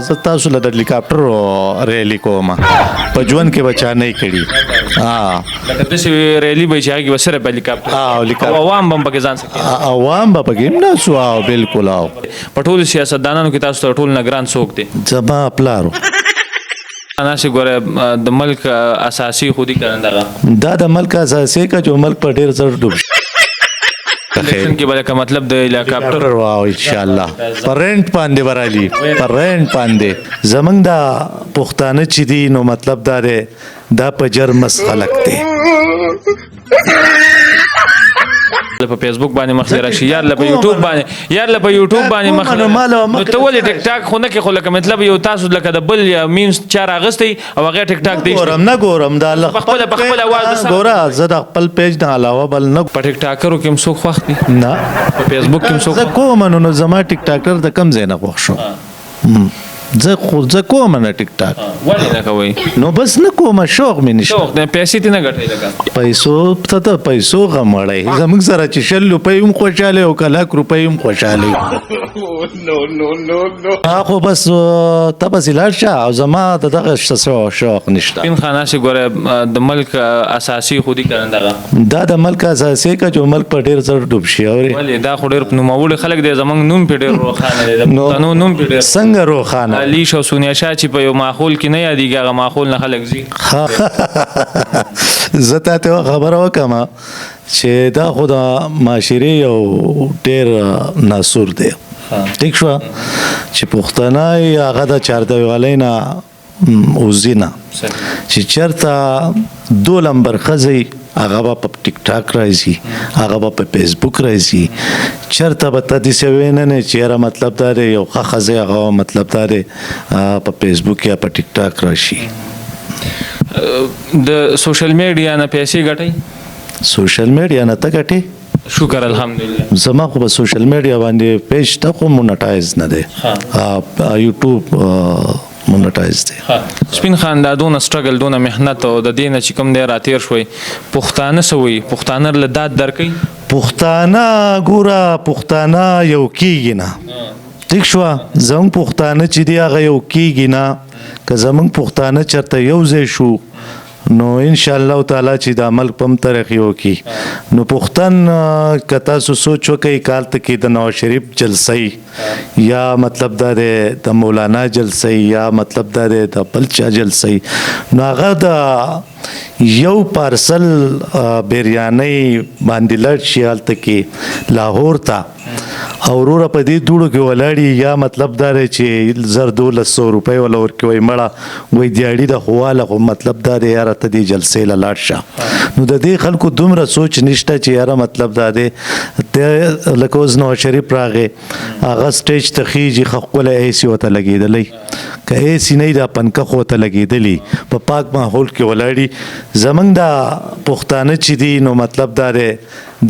زه تاسو له د هلیکاپټر ریلی کوم، په ژوند کې به چا نه کړي. ها، لکه داسې ریلی به چې هغه به صرف هلیکاپټر او عوام به پکې ځان سکي، عوام به پکې نه سو. او بالکل، او په ټولو سیاستدانانو کې تاسو تر ټولو نه ګران څوک دی؟ زما پلار. ناسې ګوره، د ملک اساسي خو دي کنه دغه دا د ملک اساسي که چې ملک په ډېر زر ډوب الیکشن کې به مطلب د هلیکاپټر واو ان شاء الله پر رینټ باندې برالی، پر رینټ باندې. زمنګ دا پښتانه چې دي نو مطلب دا دی، دا په جرمس خلق دی. په فیسبوک باندې مخ راشي یار، له په یوټیوب باندې یار، له په یوټیوب باندې مخ. نو ته ولې ټیک ټاک خو نه کې؟ خو لکه مطلب یو تاسو لکه د بل یا مینز چا راغستی او هغه ټیک ټاک دی. ګورم نه ګورم، دا خپل په خپل اواز ګوره. زه د خپل پیج نه علاوه بل نه. په ټیک ټاکرو کې څوک خوښ دي؟ نه. په فیسبوک کې څوک؟ زه کوم نو زما ټیک ټاکر د کم ځای نه خوښ شو. زه خو زه کوم نه ټیک ټاک. ولې نه کوي؟ نو بس نه کوم، شوق مې نشته. شوق نه، پیسې ته نه ګټې؟ لکه پیسو ته ته پیسو غم وړی. زموږ سره چې 20 روپۍ هم خوشاله او که لک روپۍ هم خوشاله. نو نو نو نو خو بس ته بس لاړ شه، او زما د دغه شوق نشته. سپین خان هسې ګوره، د ملک اساسي خو دي کنه دغه دا د ملک اساسي که چې ملک په ډېر زر ډوب شي. اورې ولې؟ دا خو ډېر نوموړي خلک دی، زمونږ نوم پې ډېر روښانه دی، د پښتنو نوم پې ډېر څنګه روښانه؟ علي شاه، سونیا شاه چې په یو ماحول کې نه یادېږي، هغه ماحول نه خلک ځي. زه تا ته خبره وکم چې دا خو د معاشرې یو ډېر ناسور دی. ټیک شو چې پښتانه هغه د چاردیوالۍ نه وځي نه، چې چېرته دو لمبر ښځې هغه به په ټیک ټاک راځي، هغه به په فیسبوک راځي. چېرته به ته داسې وینې نه چې یاره مطلب دا دی یو ښه ښځې هغه مطلب دا دی په فیسبوک یا په ټیک ټاک راشي. د سوشل میډیا نه پیسې ګټئ؟ سوشل میډیا نه ته ګټې؟ شکر الحمدلله. زما خو په سوشل میډیا باندې پیج ته خو مونټایز نه دی، یوټیوب مونټایز دی. سپین خان، دا دونه سټرګل، دونه محنت او د دې نه چې کوم دی راتیر شوی، پښتانه څه وایي؟ پښتانه له داد درکوي؟ پښتانه ګوره، پښتانه یو کیږي نه. ټیک شوه؟ زموږ پښتانه چې دی هغه یو کیږي نه. که زموږ پښتانه چېرته یو ځای شو نو ان شاء الله تعالی چې دا ملک پم ترقي وکړي. نو پښتن که تاسو سوچ وکړئ، کال ته کې د نواز شریف جلسه یا مطلب دا دی د مولانا جلسه یا مطلب دا دی د بل چا جلسه، نو هغه د یو پارسل بریانۍ باندې لړ شي هلته کې لاهور ته، او وروره په دې دوړو کې ولاړي، یا مطلب دا دی چې 1200 روپۍ وله ورکوي، وایي مړه وایي دیاړي د خواله، خو مطلب دا دی یاره ته دې جلسې له لاړ شه. نو د دې خلکو دومره سوچ نشته چې یاره مطلب دا دی ته لکه اوس نواز شریف راغی، هغه سټیج ته خیژي، ښه ښکلی اے سي ورته لګېدلی، که اے سي نه دا پنکه خو ورته لګېدلی، په پاک ماحول کې ولاړي. زمونږ دا پښتانه چې دي نو مطلب دا دی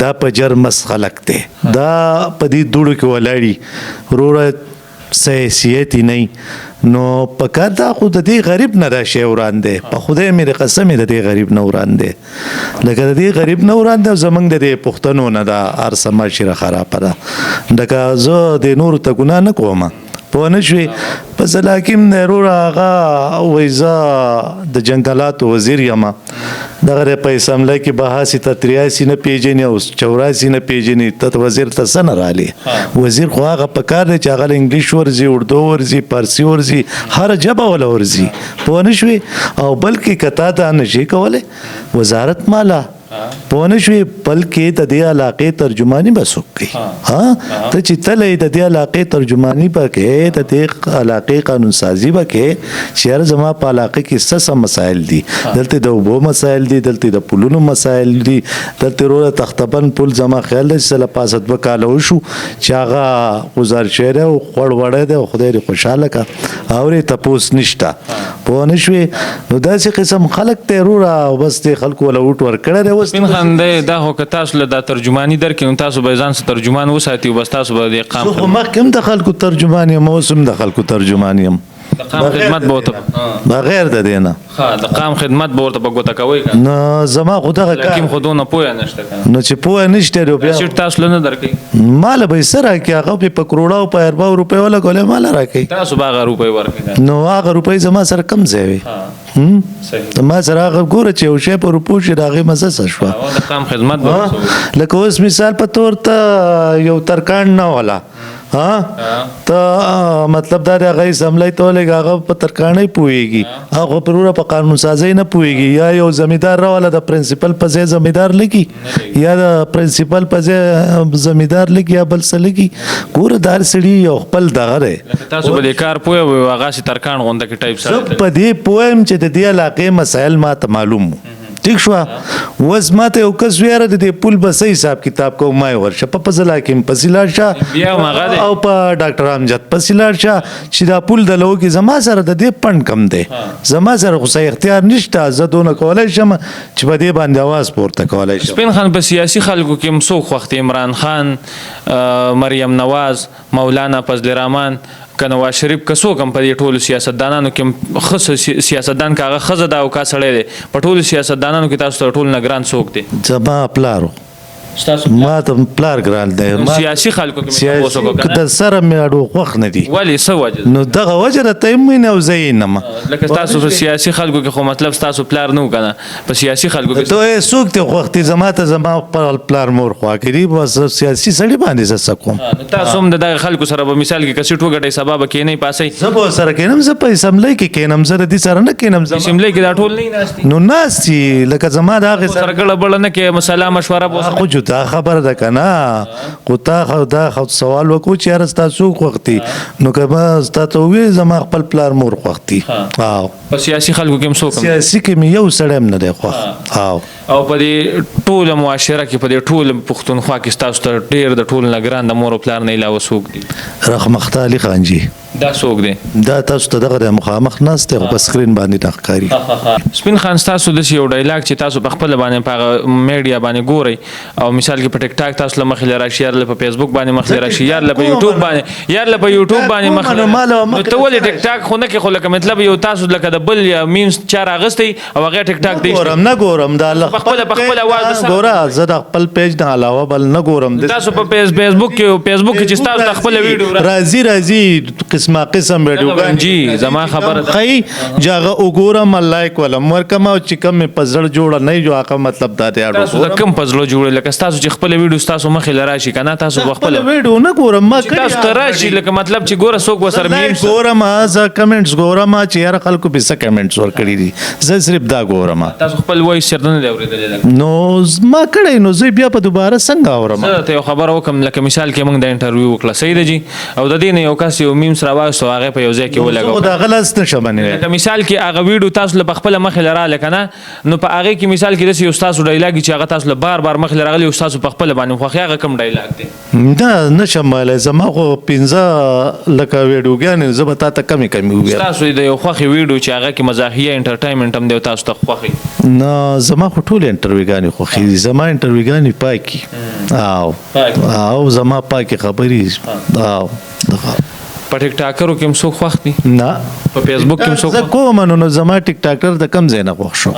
دا په جرمس خلک دی، دا په دې دوړو کې ولاړي وروره، څه حیثیت یې نه. نو پکار دا خو د دې غریب نه دا شی وران دی. په خدای مې د قسم د دې غریب نه وران دی، لکه د دې غریب نه وران دی. زمونږ د دې پښتنو نه دا هر څه معاشره خرابه ده. لکه زه د نورو ته ګناه نه کوم، پوه نه شوې؟ په ځلاکیم دی وروره، هغه وایي زه د جنګلاتو وزیر یم، دغه دی په اسمبلۍ کې به هسې ته 83 نه پېژني او 84 نه پېژني، ته وزیر ته څه نه رالې؟ وزیر خو هغه په کار دی چې هغه له انګلیش ورځي، اردو ورځي، پارسي ورځي، هره ژبه وله ورځي، پوه نه شوې؟ او بلکې که تا دا نه شي کولی وزارت ماله، پوه نه شوې؟ بلکې د دې علاقې ترجماني به څوک کوي؟ ها، ته چې تللی د دې علاقې ترجماني به کوې، د دې علاقې قانون سازي به کوې چې یاره زما په علاقه کې څه څه مسایل دي. دلته د اوبو مسایل دي، دلته د پلونو مسایل دي. دلته وروره تختبند پل زما خیال دی چې له پاسه 2 کاله وشو چې هغه ګزار شوی دی او خوړ وړی دی، او خدای دې خوشحاله کړه، اورې تپوس نشته، پوه نه شوې؟ نو داسې قسم خلک دی وروره، او بس دې خلکو له ووټ ورکړی دی. اوس سپین خان دی، دا خو که تاسو له دا ترجماني درکړي نو تاسو به ځان څخه ترجمان وساتي او بس تاسو به د قام زه خو مخکې هم د خلکو ترجمان یم، اوس هم د خلکو ترجمان یم. د قام خدمت به ورته بغیر د دې نه. ښه، د قام خدمت به ورته په ګوته کوئ که نه؟ زما خو دغه حکیم خو دونه پوهه نشته که نو چې پوهه نشته نو بیا سیټ تاسو له نه درکوي؟ ماله به یې څه راکړي؟ هغه پې په کروړاو په ارباو روپۍ ولګولې، ماله راکوي. تاسو به هغه روپۍ ورکړئ؟ نو هغه روپۍ زما سره کم ځای وي. ما سره هغه ګوره چې یو شی په روپو شي، د هغې مزه څه شوه؟ د قام خدمت به لکه اوس مثال په تور ته یو ترکاڼ نه ولا ها ته مطلب دا دی، هغه اسمبلۍ ته ولېږه، هغه په ترکاڼۍ پوهېږي، هغه پر وروره په قانون سازۍ نه پوهېږي. یا یو زمیندار راوله، د پرنسپل په ځای زمیندار لیکي، یا د پرنسپل په ځای زمیندار لیکي، یا بل څه لیکي. ګوره د هر سړي یو خپل دغه دی. تاسو په دې کار پوه وئ، هغه سي ترکاڼ غونډه کې ټایپ سره. زه په دې پوه یم چې د دې علاقې مسایل ما ته معلوم وو. ټیک شوه، اوس ما ته یو کس ویره د دې پول به څه حساب کتاب کوم، ما یې ورشه په فضل حکیم پسې لاړ شه او په ډاکټر امجد پسې لاړ شه چې دا پول د لو کې زما سره د دې پند کم دی، زما سره خو څه اختیار نشته، زه دونه کولای شم چې په دې باندې اواز پورته کولای شم. سپین خان، په سیاسي خلکو کې هم څوک خوښ دي؟ عمران خان، مریم نواز، مولانا فضل الرحمن که نواز شریف که څوک هم؟ په دې ټولو سیاستدانانو کې ښه سیاستدان، که هغه ښځه ده او که سړی دی، په ټولو سیاستدانانو کې تاسو تر ټولو نه ګران څوک دی؟ زما پلار. ستاسو ما ته پلار ګران دی. سیاسي خلکو کې مې تپوس وکړو که نه؟ د سره مې اډو خوښ نه دي. ولې، څه وجه؟ نو دغه وجه راته یې وینه او زه یې نه. لکه تاسو په سیاسي خلکو کې خو مطلب ستاسو پلار نه و که نه په سیاسي خلکو کې؟ ته یې څوک دی خوښ دي؟ زما ته زما خپل پلار مور خوا کې دي، بس. سیاسي سړي باندې زه څه کوم؟ نو تاسو هم د دغه خلکو سره به مثال کې که سیټ وګټئ سبا به کښېنئ پاسئ؟ زه به سره کښېنم، زه په اسمبلۍ کې کښېنم، زه د دې سره نه کښېنم. اسمبلۍ کې دا ټول نه ناست دي؟ نو ناست دي، لکه زما د هغې سره ګړه بړه نه کوې، مسله مشوره به خو جدا خبره ده که نه. خو تا خو دا خو سوال وکړو چې یاره ستا څوک خوښ دي، نو که ما ستا ته وویل زما خپل پلار مور خوښ دي. او په سیاسي خلکو کې هم څوک؟ سیاسي کې مې یو سړی هم نه دی خوښ. او او په دې ټوله معاشره کې، په دې ټوله پښتونخوا کې ستاسو ته ډېر د ټولو نه ګران د مور او پلار نه علاوه څوک دي؟ رحمخته علي خان جي. دا څوک دی؟ دا تاسو ته دغه د مخامخ ناست دی، خو په سکرین باندې نه ښکاري. سپین خان، ستاسو داسې یو ډایلاګ چې تاسو په خپله باندې په هغه میډیا باندې ګورئ او مثال کې په ټیک ټاک تاسو له مخې له راشي، یار له په فیسبوک باندې مخې له راشي، یار له په یوټیوب باندې، یار له په یوټیوب باندې مخې، نو ته ولې ټیک ټاک خو نه کې؟ خو لکه مطلب یو تاسو لکه د بل یا میمز چا راغستی او هغه ټیک ټاک دی. ګورم نه ګورم دا په خپله په خپل اواز ګوره، زه د خپل پیج نه علاوه بل نه ګورم. تاسو په فیسبوک کې، فیسبوک کې چې تاسو د خپل ویډیو راځي، راځي قسمه قسم ویډیوګان جی. زما خبره خی جاغه وګورم، لایک ولم ورکم، او چې کم په زړه جوړ نه جو هغه مطلب دا دی. تاسو د کم په زړه جوړ، لکه تاسو چې خپل ویډیو تاسو مخې لراشي کنه، تاسو خپل ویډیو نه ګورم ما. تاسو ته راشي لکه مطلب چې ګوره څوک وسره میمز ګورم، زه کمنټس ګورم چې یاره خلکو به څه کمنټس ورکړي دي، زه صرف دا ګورم. تاسو خپل وایس چرته نه دی اورېدلی؟ نو ما کړی، نو زه بیا په دوباره څنګه اورم؟ زه ته یو خبره وکم، لکه مثال کې موږ د انټرویو وکړه، صحیح ده جی، او د دې نه یو کس یو میمز راواستو، هغه په یو ځای کې ولګاو، خو دا غلط نشم نیولی. لکه مثال کې هغه ویډیو تاسو له خپل مخې لراله کنه، نو په هغه کې مثال کې داسې یو تاسو ډایلاګ چې هغه تاسو له بار بار مخې لراغلی او تاسو په خپل باندې خوښي، هغه کوم ډایلاګ دی؟ نه نشم ویلی، زما خو 5 لکه ویډیوګانې، زه به تا ته کمې کمې ووایم. تاسو د یو خوښې ویډیو چې هغه کې مزاحیه انټرټینمنټ هم دی او تاسو ته خوښي؟ نه، زما خو ټول انټرویوګانې خوښي دي، زما انټرویوګانې پاکي او او زما پاکې خبرې او دغه. په ټیک ټاکرو کې هم څوک خوښ دي؟ نه. په فیسبوک کې هم څوک؟ زه کوم نو زما ټیک ټاکر د کم ځای نه خوښ شو؟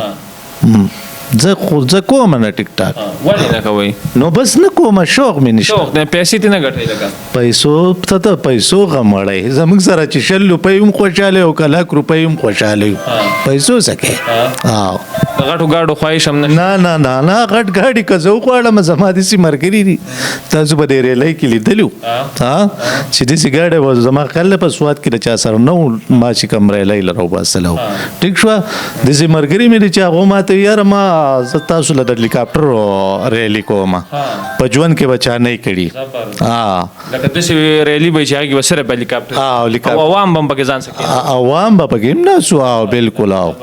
زه خو زه کوم نه ټیک ټاک. ولې نه کوئ؟ نو بس نه کوم، شوق مې نشته. شوق نه، پیسې ته نه ګټئ؟ لکه پیسو ته ته پیسو غم وړی، زموږ سره چې 20 روپۍ هم خوشحاله او که لک روپۍ هم خوشحاله یو، پیسو څه کوې؟ او د غټو ګاډو خواهش هم نشته؟ نه نه نه نه، غټ ګاډي که زه وغواړم، زما داسې ملګري دي، تاسو به دې ریلۍ کې لیدلي وو چې داسې ګاډی به زما خیال دی په سوات کې د چا سره نه و، ما چې کوم ریلۍ له راوباسله. ټیک شوه، داسې ملګري مې دي چې هغو ما ته یاره ما زه تاسو له د هلیکاپټر ریلي کوم، په ژوند کې به چا نه کړي. لکه داسې ریلي به چې هغې کې به صرف هلیکاپټر او عوام به هم پکې ځان سکي؟ عوام به پکې هم ناست وو، بالکل. او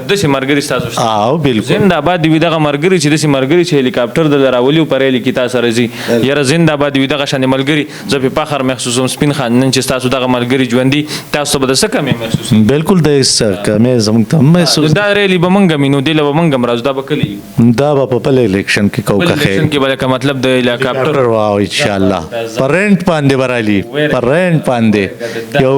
داسې ملګري ستاسو شته؟ او بالکل. زنده آباد وي دغه ملګري چې داسې ملګري چې هلیکاپټر د راولي په ریلي کې تاسو سره ځي. یاره زنده آباد وي دغه شان ملګري. زه په فخر محسوسوم سپین خان نن چې ستاسو دغه ملګري ژوندي، تاسو به د څه کمې محسوس؟ بالکل، د څه کمې زموږ ته محسوس. دا ریلي به مونږ مینو، دې له به مونږ هم راځو، دا به کله وي؟ دا به په بل الیکشن کې کو بل که خیر. الیکشن کې به لکه مطلب د هلیکاپټر واو، ان شاء الله پر رینټ باندې برالی، پر رینټ باندې یو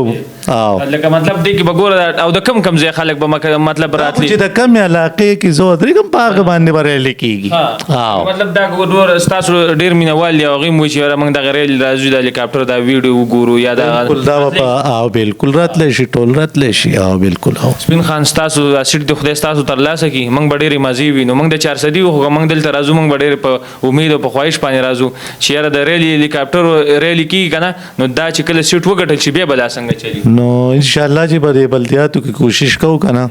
او لکه مطلب دې کې به ګوره، او د کم کم ځای خلک به مطلب راتلی چې د کم علاقې کې زه ودرېږم، په هغه باندې به ریلی کېږي. او مطلب دا ګور تاسو ډیر مینوال دی، او هغه مو چې یاره موږ دغه ریل راځو، د هلیکاپټر دا ویډیو وګورو یا دا بالکل، دا به په او بالکل راتلی شي، ټول راتلی شي، او بالکل او سپین خان، ستاسو دا سیټ د خدای ستاسو تر لاسه کی، موږ به ډېرې مزې وینو. موږ د چارسدي وو، خو موږ دلته راځو، موږ به ډېر په امید او په خواهش باندې راځو چې یاره د ریل هلیکاپټر ریل کیږي که نه، نو دا چې کله سیټ وګټل شي، بیا به دا څنګه چلی. نو ان شاء الله چې به د بلدیاتو کې کوشش کوو که نه.